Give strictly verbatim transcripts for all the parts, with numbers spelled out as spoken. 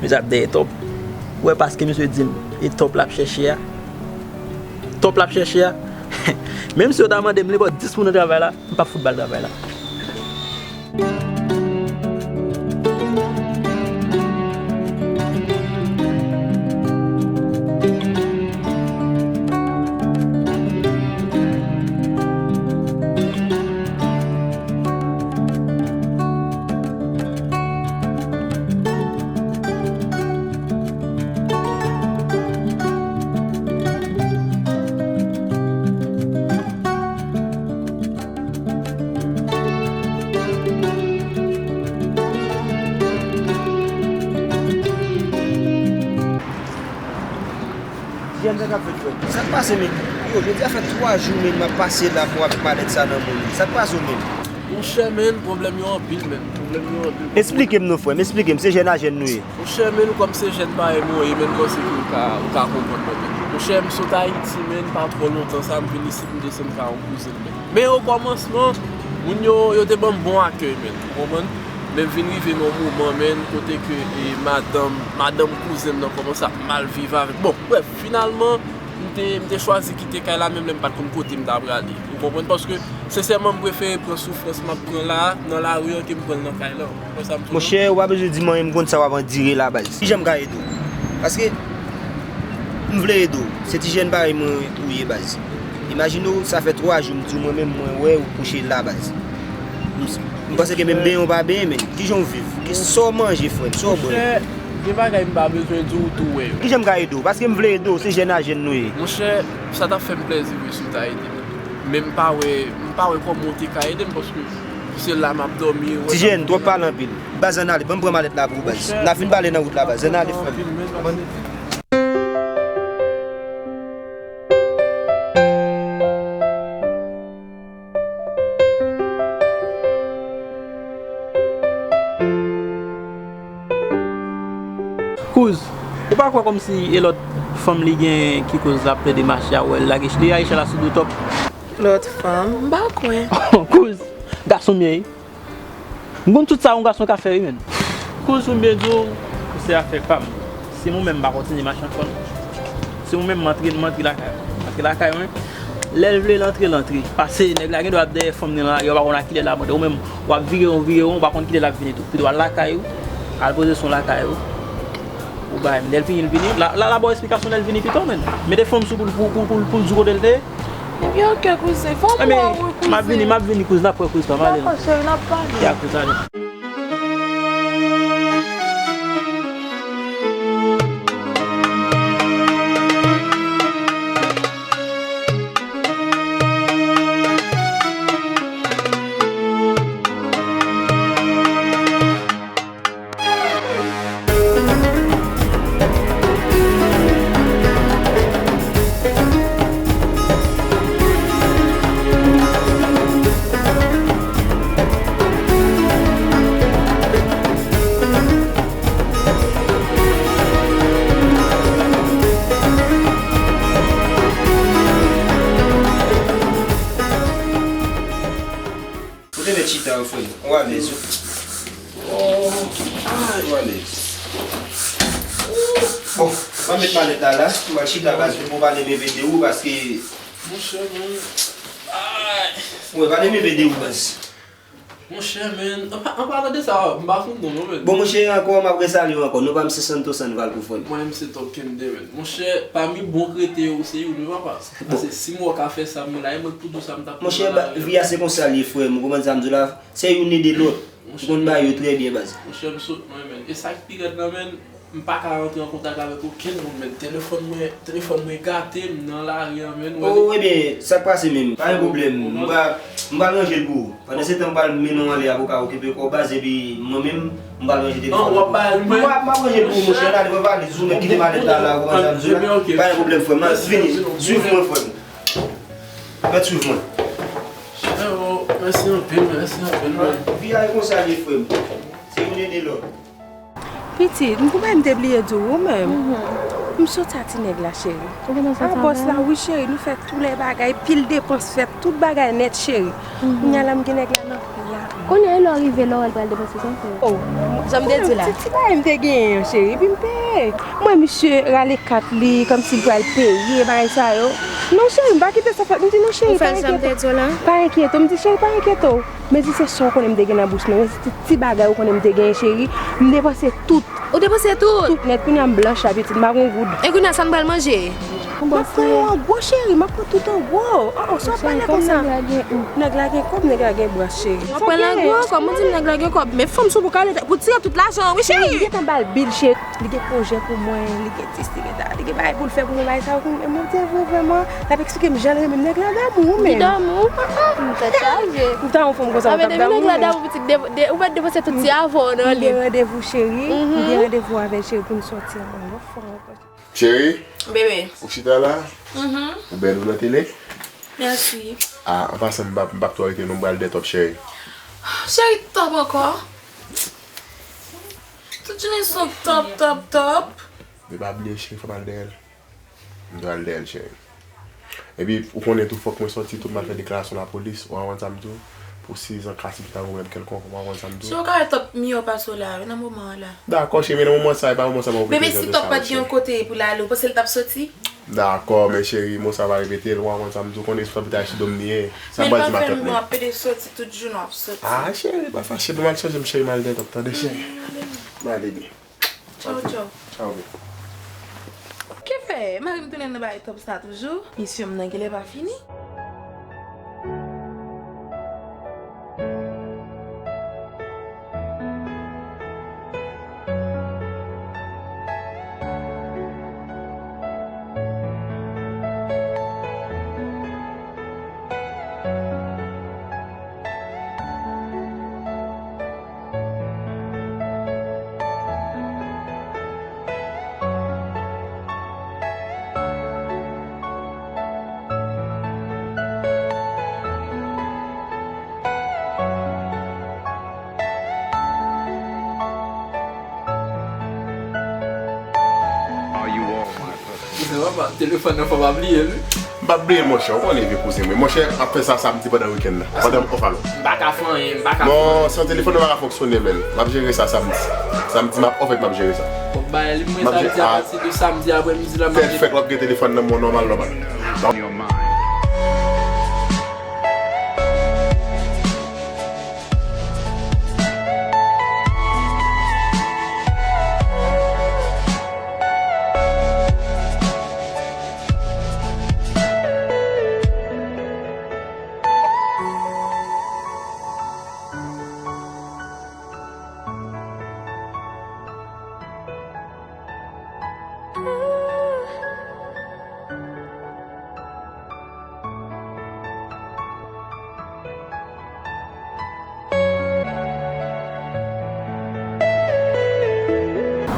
Mesye ap dèyè Top. Ou wè paske misye di m, e Top l ap chèche a. Top l ap chèche a. Menm si yo ta mande m nenpòt dis moun nan travay la, m p ap fout ba l travay la. Jèn, sa k ap fèt, frè m? Sa k pase, men? Yo, jodi a fè twa jou, men, m ap pase la pou avèk malèt sa nan men m. Sa k pase w, men? Monchè, men, pwoblèm yo anpil, men. Pwoblèm yo anpil. Esplike m non, frè m, esplike m, se jèn a jèn nou ye. Monchè, men, kòm se jèn parèy mwen ye, men, m panse ke ou ka, ou ka konprann mwen, men. Monchè, m sot Ayiti, men, pa twò lontan sa, m vin isit, m desann kay yon kouzen m, men. Men o kòmansman, moun yo, yo te ban m bon akèy, men, ou konprann? Men m vin rive nan yon moman, men, kote ke, e, madanm, madanm kouzen m nan kòmanse ap mal viv avèk. Bon, brèf, finalman, m te, m te chwazi kite kay la, menm lè m pa t konn kote m ta prale. Ou konprann? Paske, sensèman, m prefere pran soufrans m ap pran la, nan lari an, ke m pran l nan kay la. Ou konprann sa m di w lan? Monchè, ou pa bezwen di m anyen, m konn sa w ap andire la, baz. Kijan m ka ede w? Paske, m vle ede w. Se ti jèn parèy mwen ou ye, baz. Imajine w, sa fè twa jou m di w mwen menm mwen wè ou kouche la, baz. M, m panse ke menm benyen w pa benyen, men. Kijan w viv? Ki, sa w manje, frè m? Sa w bwè? Monchè, gen bagay m pa bezwen di w, tou wè yo. Kijan m ka ede w? Paske m vle ede w, se jèn a jèn nou ye. Monchè, sa t ap fè m plèzi vre si w ta ede m. Men m pa wè, m pa wè kòman w te ka ede m, paske se la m ap dòmi, wè. Ti jèn, twòp pale anpil. Baz, ann ale, ban m pran malèt la pou ou, baz. Monchè, n a fin pale nan wout la, baz. Ann ale, frè m. Anpil, men, Kouz, ou pa kwè kòmsi e lòt fanm li gen ki koz l ap plede mache a, ou wè l lage, li lage chèz la sou do Top? Lòt fanm? M pa kwè. Kouz, gason m ye wi. M konn tout sa yon gason ka fè wi, menn. Kouz, pou m byen di w, se afè pa m. Si mwen menm m pa kontinye mache ankò non. Si mwen menm m antre, m antre lakay mwen. M antre lakay mwen. Lè l vle l antre, l antre. Pase nèg la gen dwa ap dèyè fanm nan lari, ou pa konn a kilè l ap antre. Ou menm, w ap vire won, vire won, ou pa konn kilè l ap vini tou. Pito al lakay ou, al poze sou lakay ou. Ou bay, lè l fini, l vini. La, la, la ba w esplikasyon lè l vini pito, menn. Mete fanm sou pou l, pou, pou, pou, pou l di w kote l te ye. Ebyen, oke, kouzen. Fò m wè w, wi, kouzen. M ap vini, m ap vini, kouz. N ap wè, kouz, pa pale non. Dakò, cheri, n ap pale. Ya, kouz, ale. Alèz. Oh, ah, yo alèz. Bon, m ap met malèt la la, m al chita baz pou pale m enpe de ou paske Monchè, men. Ay. Mwen, pale m enpe de ou baz. Monchè, men. An pa-, an palan de sa, m pa konn non, non, men. Bon, monchè, ankò, m ap resalye w ankò. Nou pa misye Santo Sanval pou fò n. Mwen, misye Top Kende, men. Monchè, pami bon krete yo, se youn, wi, papa. Bon. Paske si mwen ka fè sa, mwen la, e mwen k pou di w sa, m t ap Monchè, ba, vi a se konsa l ye, frè m. Ou konprann sa m di w la? Se youn ede lòt. Ou konn bagay yo trè byen, baz. Monchè, m sot mwen, men. E sa k pi rèd nan, men, m pa ka rantre an kontak avèk okenn moun, men. Telefòn mwen, telefòn mwen gate, m nan lari an, men. Oh, ebyen, sa k pase menm? Pa gen pwoblèm. M pral, m pral ranje l pou ou. Pandan se tan, m pral mennen w anlè a pou w ka okipe kò w, baz, epi mwen menm, m pral ranje telefòn nan pou ou. Non, w ap ba l mwen. M ap, m ap ranje l pou ou, monchè. L ale, papa, li di w, men kite malèt la, la, ou konprann sa m di w la? Pa gen pwoblèm, frè m. Mèsi, vini. Swiv mwen, frè m. Mèt swiv mwen. Frèwo, mèsi anpil, mèsi anpil, man. Vi a e konsa l ye, frè m. Se youn ede lòt. Pitit, m pou bay m te bliye di w, ou menm. M soti a ti nèg la, cheri. A bòs la, wi, cheri, nou fè tout lè bagay, pil depans fèt, tout bagay nèt, cheri. Kounye a la, m gen nèg la nan pla. Kounye a, e lè w rive, lè w wè l pral depanse sa, frè. Oh, jan m te di w la. Ti, ti bagay m te genyen an, cheri, epi m peye. Mwen, misye rale kat li, kòmsi l pral peye, bagay sa yo. Non, cheri, m pa kite sa fèt. M di, non, cheri, pa enkyete w. Pa enkyete w. M di, cheri, pa enkyete w. Men di se sa w konnen m te gen nan bous mwen. Men se ti, ti bagay ou konnen m te genyen, cheri. M depanse tout. Ou depanse tout? Tout nèt. Kounye a m blanch la, pitit. M pa gon goud. E kounye a, sa n pral manje? M ap pran yo an gwo, cheri. M ap pran tout an gwo. Oh, oh, sa w ap pale konsa? Nèg la gen kòb, nèg la gen bras, cheri. W ap pran l an gwo? Kòman w di m nèg la gen kòb? Men fanm sou pou kale tèt, pou tire tout lajan an, wi, cheri. Li gentan ba l bil, cheri. Li gen pwojè pou mwen, li gen dis, li gen dat, li gen bagay pou l fè pou mwen, bagay sa yo, mwen di, vre, vrèman, l ap eksplike m jan l renmen m. Nèg la damou, wi, men. Li damou? M tèt chaje. M ta yon fanm konsa, m t ap damou. Nèg la damou, pitit, de, de, ou mèt depanse tout ti avè w nan li. M gen randevou, cheri. M gen randevou avè l, cheri, pou n sòti ankò. Cheri, bebe, ou chita la? Ou bèl, ou nan tele? Mèsi. Ah, an pasan, m p ap, m p ap twò rete non, m pral dètòp, cheri. Cheri, top ankò. Tout jounen son top, top, top. Men pa bliye, cheri, fò m al dèyè l. M dwe al dèyè l, cheri. Epi, ou konnen tou, fòk mwen sòti tou, m al fè deklarasyon lapolis, ou konprann sa m di w? Pou sizan ka si ta gen pwoblèm kèlkonk, ou konprann sa m di w? Si w ka wè Top miyò pase w la, wi, nan moman an la. Dakò, cheri, men nan moman sa, e pa moman sa m ap okipe jan de sa, cheri. Bebe, si Top pa t gen yon kote pou l ale, ou panse l t ap soti? Dakò, men cheri, mo sa pa repete l, ou konprann sa m di w, konnen se Top Vita Chido m li ye. Sa m pral di m a Top men. Men l pa fè nou ap pede soti, tout jou nou ap soti. Ah, cheri, pa fache, bon, m al chanje m, cheri, m al dèyè Top, tande, cheri. M ale byen. Tchaw, tchaw. Tchaw, bebe. Kifè, mari m tounen nan bagay Top sa toujou. Misyon m nan genlè pa fini. Are you all my Mwen, papa, telefòn nan fò pa bliye l, wi. M p ap bliye, monchè. Ou konnen vye kouzen mwen. Monchè, m ap fè sa samdi pandan wikenn nan. Pandan m off alò. M pa ka fè anyen, m pa ka fè anyen. Non, san telefòn nan pa ka fonksyone, men. M ap jere sa samdi. Samdi, m ap off, m ap jere sa. Fòk bay li, mwen, sa vle di, apati de samdi aprèmidi la, m ap jere. Fèt, fèt, w ap gen telefòn nan men w nòmal, nòmal.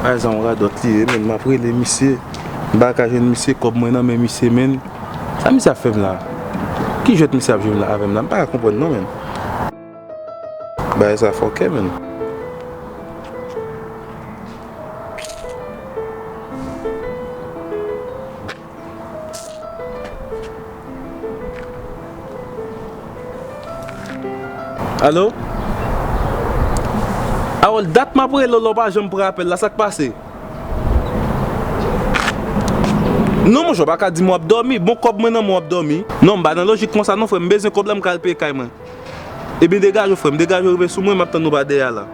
Ay, sa yon radòt li ye, men m ap rele misye. M pa ka jwenn misye, kòb mwen nan men misye, men. Sa misye ap fè m la? Ki jwèt misye ap jwe la avè m la? M pa ka konprann non, men. Bagay sa fòkè, men. Alo? Harold, dat m ap rele w la, w pa janm pran apèl la, sa k pase? Non, monchè, w pa ka di m w ap dòmi. Bon, kòb mwen nan men w, w ap dòmi. Non, m pa nan lojik konsa non, frè m. M bezwen kòb la, m ka al peye kay mwen. Ebyen, degaje w, frè m. Degaje w, rive sou mwen, m ap tann ou pa dèyè a la.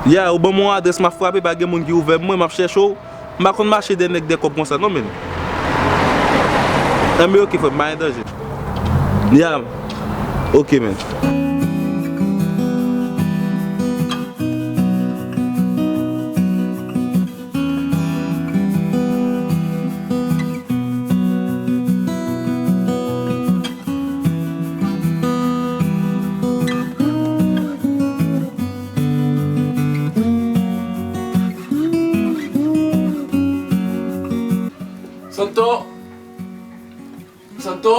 Ya, ou ban m yon adrès, m ap frape, pa gen moun ki ouvè mwen, m ap chèche w. M pa konn mache dèyè nèg dèyè kòb konsa non, menn. Enben, oke, frè m, pa gen danje. Ya, oke, menn. Santo! Santo!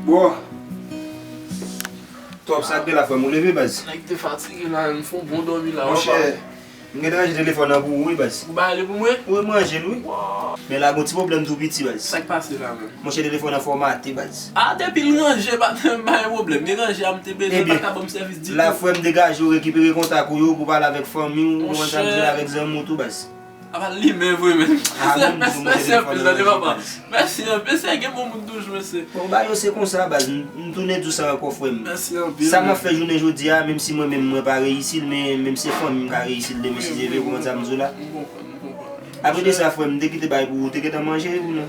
Bon. Twòp sa k gen la, frè m, ou leve, baz? Nèg te fatige la, m fè yon bon dòmi la. Monchè, m gentan ranje telefòn nan pou ou, wi, baz. Ou ba li pou mwen? Wi, m ranje l, wi. Men la, gon ti pwoblèm tou piti, baz. Sa k pase la menm? Monchè, telefòn nan fòmate, baz. A, depi l ranje, pa t bay pwoblèm. Men ranje a, m te bezwen, pa ka ban m sèvis ditou. Ebyen, la, frè m, degaje w, rekipere kontak ou yo pou pale avèk fanmi w, ou konprann sa m di la, avèk zanmi w tou, baz. Apa limen vre, men. Ah, bon, mèsi, mèsi anpil, tande, papa. Mèsi anpil. Mesye, gen bon moun toujou, mesye. Bon, bagay yo se konsa, baz. M, m tounen di w sa ankò, frè m. Mèsi anpil. Sa m ap fè jounen jodi a, menm si mwen menm mwen pa reyisi l, men menm se fanmi m ka reyisi l demen si Dye vle, ou konprann sa m di w la? M konprann, m konprann. Apre de sa, frè m, m te kite bagay pou ou, ou te gentan manje ou non?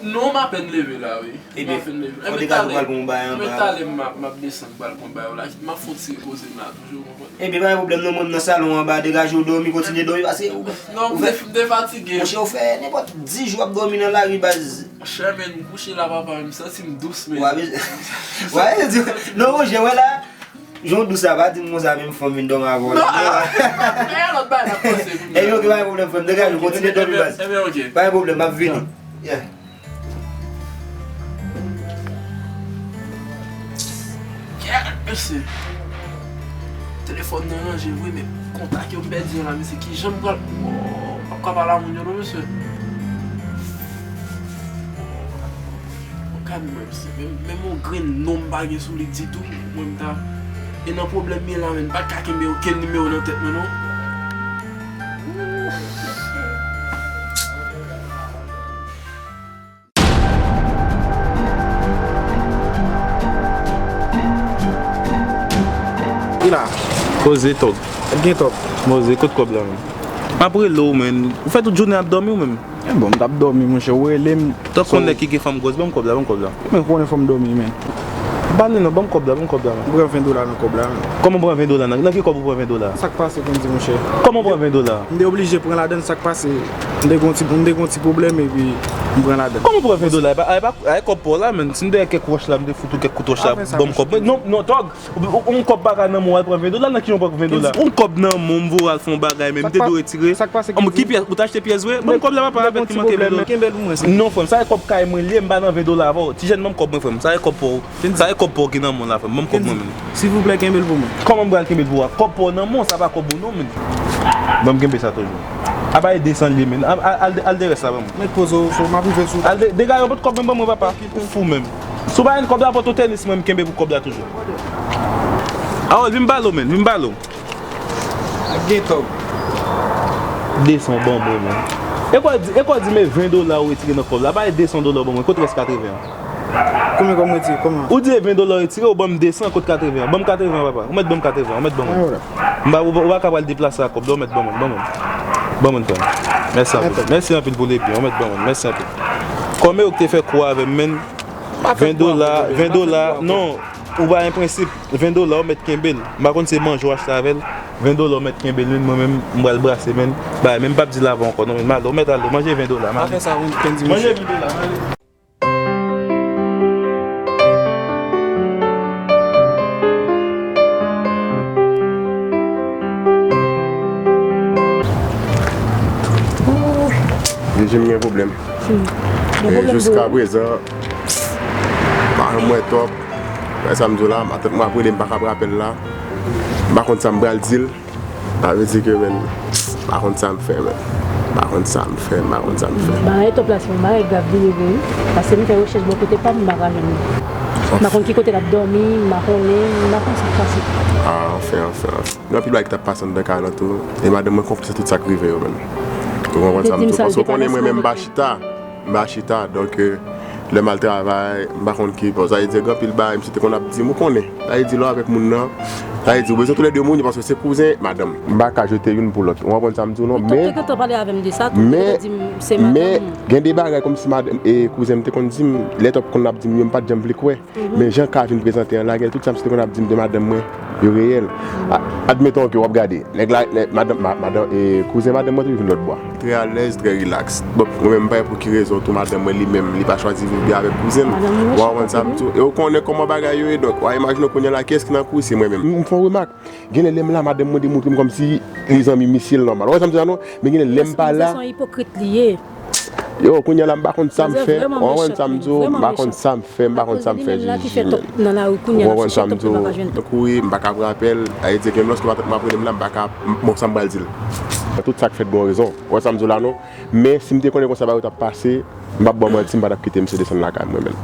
Non, m apèn leve la, wi. Ebyen, m apèn leve. Fò degaje w pral pran yon bagay anba. Ebyen, talè m ap, m ap desann pral pran bagay la. M ap fè yon ti repoze m la toujou, ou konprann? Ebyen, pa gen pwoblèm non, mwen m nan salon anba, degaje w dòmi, kontinye dòmi, paske ou, non, ou fè, m te fatige. Monchè, ou fè nenpòt dis jou w ap dòmi nan lari, baz. Monchè, men m kouche la, papa, men m santi m dous, men. Wa, men, wa, non, monchè, wè la, jan w dous la, pa di m konsa, menm fanm vin dòmi avè w la. Non, ah, e lòt bagay n ap panse kounye a. Ebyen, oke, pa gen pwoblèm, frè m, degaje w, kontinye dòmi, baz. Ebyen, oke. Pa gen pwoblèm, m ap vini. Yeah. Kèt, mesye. Telefòn nan ranje vre, men kontak yo m pèdi yo la, mesye. Kijan m pral, oh, m p ap ka pale a moun yo non, mesye. Gad mwen, mesye. Menm, menm yon grenn non m pa gen sou li ditou, mwen m ta. E nan pwoblèm m ye la, men m pa t ka kenbe okenn nimewo nan tèt mwen non. Ki la? Koze tòg. Gen tòg. Koze, kot kòb la menm? M ap rele w, men. Ou fè tout jounen ap dòmi ou menm? E bon, m t ap dòmi, monchè. Ou rele m. Tankou nèg ki gen fanm gwòs, ban m kòb la, ban m kòb la. Men konnen fò m dòmi, men. Pale non, ban m kòb la, ban m kòb la, men. M pran ven dola nan kòb la, men. Kòman w pran ven dola? Nan, nan ki kòb ou pran ven dola? Sa k pase, Kendy, monchè? Kòman w pran ven dola? M te oblije pran ladann, sa k pase? M te gon ti, m te gon ti pwoblèm epi m pran ladann. Kòman w pran ven dola? E pa, e pa, e kòb pa w la, men. Si m te gen kèk wòch la, m te fout ou kèk kout wòch la, ban m kòb mwen. Non, non, tòg. Ou, ou, yon kòb pa ka nan men w al pran ven dola, nan ki jan w pral pran ven dola? Yon kòb nan men w, m voye al fè yon bagay, men m te dwe retire. Sa k pase, Kendy? Ki pyès? Ou t achte pyès vre? Ban m kòb la, papa, avèk ki manke ven dola. Kenbe l pou mwen, Kendy. Non, frè m, sa e kòb kay mwen li ye, m pa nan ven dola avè w. Tijèn, ban m kòb mwen, frè m. Sa e kòb pa w. Sa e kòb pa w ki nan men w la, frè m. Ban m kòb mwen, men. Silvouplè, kenbe l pou mwen. Kòman m pral kenbe l pou w? Kòb pa w nan men w, sa pa kòb ou non, men. Ban m kenbe sa toujou. Apa e desann li, men. Al, al, al, al dèyè sa, ban m. Mèt poze w, so, m ap rive sou. Al de-, degaje w, pot kòb mwen ban mwen, papa. Ou fou menm. Si w pa jwenn kòb la, pot ou tenis mwen, m kenbe pou kòb la toujou. Harold, vin m pale w, men, vin m pale w. Ak gen tòg. Desann ban mwen, men. E kwa di, e kwa di, men ven dola ou retire nan kòb la, pa e desann dola ou ban mwen, kot rès katreven an? Konbyen kòb m retire? Kòman? Ou di e ven dola ou retire, ou ban m desann, kot katreven an? Ban m katreven an, papa. Ou mèt ban m katreven an, ou mèt ban mwen. Anyen, wala. M pa, ou, ou pa ka pral deplase ak kòb la, ou mèt ban mwen, ban mwen. Ban mwen, frè m. Mèsi anpil. Mèsi anpil pou lepye, ou mèt ban mwen. Mèsi anpil. Kòm e ou ki te fè kou avè m, men. Ven dola, ven dola, non, ou pa gen prensip. Ven dola, ou mèt kenbe l. M pa konn se manje w achte avè l. Ven dola, ou mèt kenbe l, men mwen menm, m pral brase, men. Bay, men m p ap di l avè w ankò, non, men m ale, ou mèt ale, manje ven dola, m ale. Pa fè sa, Kendy, monchè. Manje ven dola, m ale. Jiji, m gen pwoblèm. Hmm. E jiska prezan, pa janm wè twòp. Wè sa m di w la, matant mwen ap rele m, pa ka pran apèl la. M pa konn sa m pral di l. Sa vle di ke, men, m pa konn sa m fè, men. M pa konn sa m fè, m pa konn sa m fè. Bagay twòp la, se yon bagay grav li ye vre, wi. Paske m fè rechèch bò kote pa m, m pa ka jwenn li. M pa konn ki kote l ap dòmi, m pa konnen, m pa konn sa k pase. Ah, Anfen, anfen, anfen. Gen anpil bagay ki t ap pase anndan kay lan tou. E madanm mwen konplis nan tout sa k rive yo menm. Ou konprann sa m di w? Paske ou konnen mwen menm m pa chita. M pa chita. Donk, euh, lè m al travay, m pa konn ki. Bon, sa vle di gen anpil bagay, misye te konn ap di m, ou konnen. Sa vle di lè w avèk moun nan, sa vle di ou bezwen toulède moun yo paske se kouzen, madanm. M pa ka jete youn pou lòt. Ou konprann sa m di w non? Men, men, men, gen de bagay kòmsi madanm, e kouzen m te konn di m, lè t ap konn ap di m yo, m pa t janm vle kwè. Men jan ka vin prezante an la, gen tout sa misye te konn ap di m de madanm mwen, yo reyèl. A-, admeton ke w ap gade, nèg la, nèg, madanm, ma-, madanm, e, kouzen madanm mwen toujou vin lòtbò a. Trè alèz, trè rilaks. Donk, mwen menm, m pa wè pou ki rezon tou madanm mwen li menm, li pa chwazi viv byen avèk kouzen l. Ou konprann sa m di w? E ou konnen kòman bagay yo ye, donk, w a imajine w kounye a la, kiyès ki nan kou, se mwen menm. M, m fè yon remak. Genlè lè m la, madanm mwen demontre m kòmsi li zanmi misye, l nòmal. Ou wè sa m di la non? Men genlè lè m pa la. Yo, kounye a la, m pa konn sa m fè. Ou konprann sa m di w? M pa konn sa m fè, m pa konn sa m fè, Jiji, menm. Ou konprann sa m di w? Tankou wi, m pa ka pran apèl. Sa vle di ke menm lòske matant mwen ap rele m la, m pa ka, m, bon, sa m pral di l. Tout sa k fèt gen yon rezon. Ou wè sa m di w la non? Men si m te konnen konsa bagay yo t ap pase, m p ap ba w manti, m pa t ap kite misye desann lakay mwen menm.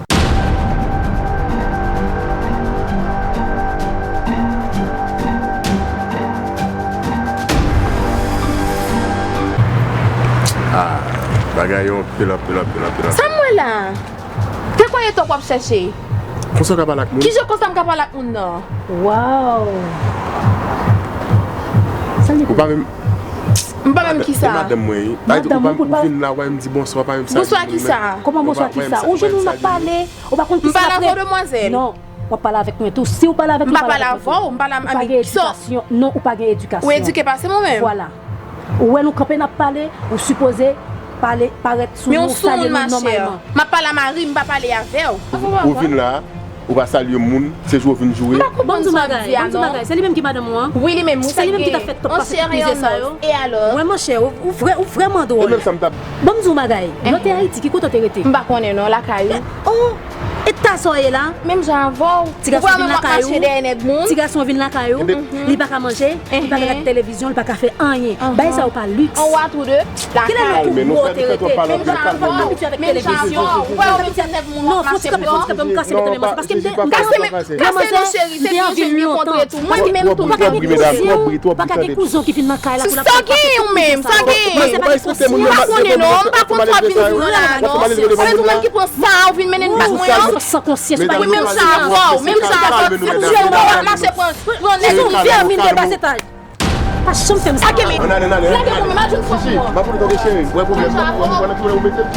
Ah, bagay yo anpil, anpil, anpil, anpil, anpil. Sa m wè la? Te kwè e tòk w ap chèche. Konsa w ka pale ak moun? Kijan konsa m ka pale ak moun nan? Waw! Sa li? Ou pa menm. M pa menm kisa? E madanm mwen, wi. Madanm ou pou l pa. Ou vin la, w pa menm di bonswa, w pa menm salye moun nan. Bonswa kisa? Kòman bonswa kisa? Ou jwenn moun ap pale, ou pa konn kisa l ap fè. M pale avè w, demwazèl. Non, w ap pale avèk mwen tou. Si w pale avèk li, pale avèk mwen tou. M pa pale avè w, m pale avèk kisa? Ou pa gen edikasyon. Non, ou pa gen edikasyon. Ou edike pase mwen menm. Vwala. Ou wè nou kanpe n ap pale, ou sipoze pale, parèt sou nou, salye nou nòmalman. Men yon soumoun, machè. M ap pale a mari m, m pa pale avè w. Ou vin la, ou pa salye moun, se jwe w vin jwe. M pa konprann sa w ap di a non. Ban m di w bagay, ban m di w bagay, se li menm ki madanm ou an? Wi, li menm, wi. Se li menm ki ta fè tòp pase tout mizè sa yo? E alò? Wè, monchè, ou, ou vrè, ou vrèman dwòl. E menm sa m t ap. Ban m di w bagay, lè w te Ayiti, ki kote w te rete? M pa konnen non, lakay ou. Oh! E ta sa w ye la? Menm jan avè w. Ti gason vin lakay ou, ti gason vin lakay ou, li pa ka manje, li pa ka gad televizyon, li pa ka fè anyen. Bagay sa yo pa liks. An wa tou de, lakay. Kilè lè tou gwo te rete? Menm jan avè w, menm jan avè w. Ou pa abitye avèk televizyon. Ou pa abitye avèk moun w ap mache pran. Non, fò ti kanpe, fò ti kanpe pou m kase tèt ou, men paske m te, m te anvi lontan. Mwen menm tou, m pa ka gen kouzen, m pa ka gen kouzen ki vin nan kay la pou l ap pase tout mizè sa yo. Mwen se pa gen kouzen. M pa konnen non, m pa konn sa w ap vin di m la non. Se ou menm ki pran sa ou vin mennen nan kay mwen an. Ou san konsyans, ou pa gen konsyans. Wi, menm jan avè w, menm jan avè w. Se pou jwenn mwen w ap mache pran, pran nèg ki vèmin de bas etaj. Pa janm fè m sa. Lage mwen, m a di yon fwa pou ou. M ap fout ou tonbe cheri, m wè pwoblèm nan, m wè nan ki mwen ou mete m.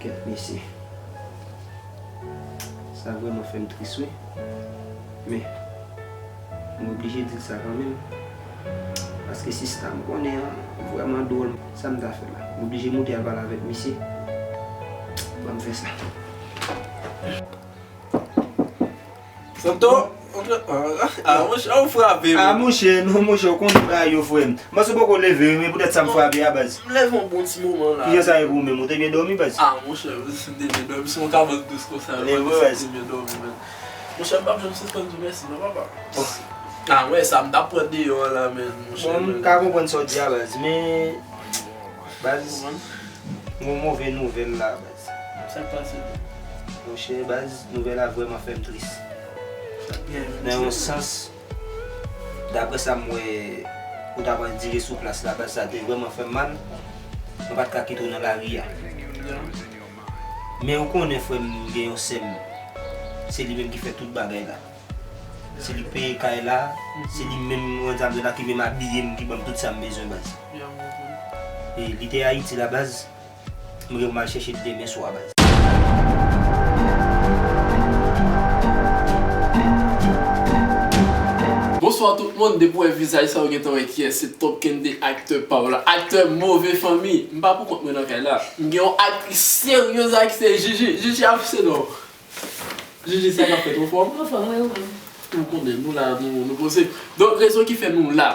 Kèt mesye. Sa vrèman fè m tris wi. Men, m oblije di l sa kanmenm. Paske sista m konnen an vrèman dwòl. Sa m ta fè la? M oblije moute al pale avèk misye. Ban m fè sa. Santo, ah, monchè, ou frape m. Ah, monchè, non, monchè, ou konnen bagay yo, frè m. M panse w poko leve, wi, men poutèt sa m frape a, baz. M leve yon bon ti moman la. Kijan sa ye pou ou menm? Ou te byen dòmi, baz? Ah, monchè, m te byen dòmi. Se yon kabann dous konsa, men m te byen dòmi, men. Monchè, m p ap janm sispann di w mèsi, non, papa. Ah, wè, sa m t ap pran deyò a la, men, monchè. Bon, m ka konprann sa w di a, baz, men, baz, yon move nouvèl la, baz. Sa k pase? Monchè, baz, nouvèl la vrèman fè m tris. Nan yon sans, daprè sa m wè, ou t ap andire sou plas la, baz, sa te vrèman fè m mal. Mwen pa t ka kite w nan lari a. Men ou konnen, frè m, m gen yon sè m. Se li menm ki fè tout bagay la. Se li k peye kay la, se li menm, mwen, sa m di la, ki menm abiye m, ki ban m tout sa m bezwen, baz. E li te Ayiti la, baz. M gen pou m al chèche l demen swa, baz. Bonswa tout moun, depi w wè vizaj sa, ou gentan wè kiyès, se Top Kendy, aktè pa w la, aktè Move Fanmi. M pa pou kont mwen nan kay la. M gen yon aktris seryez la ki se Jiji. Jiji ap se non. Jiji, sa k ap fèt, ou fòm? Anfòm, wi, ou menm? Ou konnen, nou la, nou, nou poze. Donk, rezon ki fè nou la,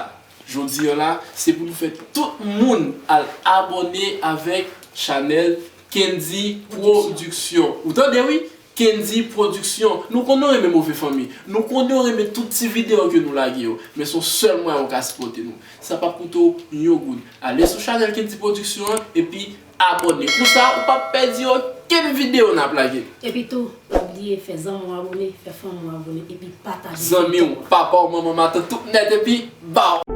jodi a la, se pou nou fè tout moun al abòne avèk chanèl Kendy Production. Ou tande, wi? Kendy Production. Nou konnen w renmen Move Fanmi. Nou konnen w renmen tout ti videyo ke nou lage yo. Men se yon sèl mwayen ou ka sipòte nou. Sa p ap koute w yon goud. Ale sou chanèl Kendy Production an, epi Abòne. Konsa, ou p ap pèdi okenn videyo n ap lage. Epi tou, pa bliye fè zanmi w abòne, fè fanmi w abòne, epi pataje. Zanmi w, papa w, manman, matant, tout nèt, epi baw.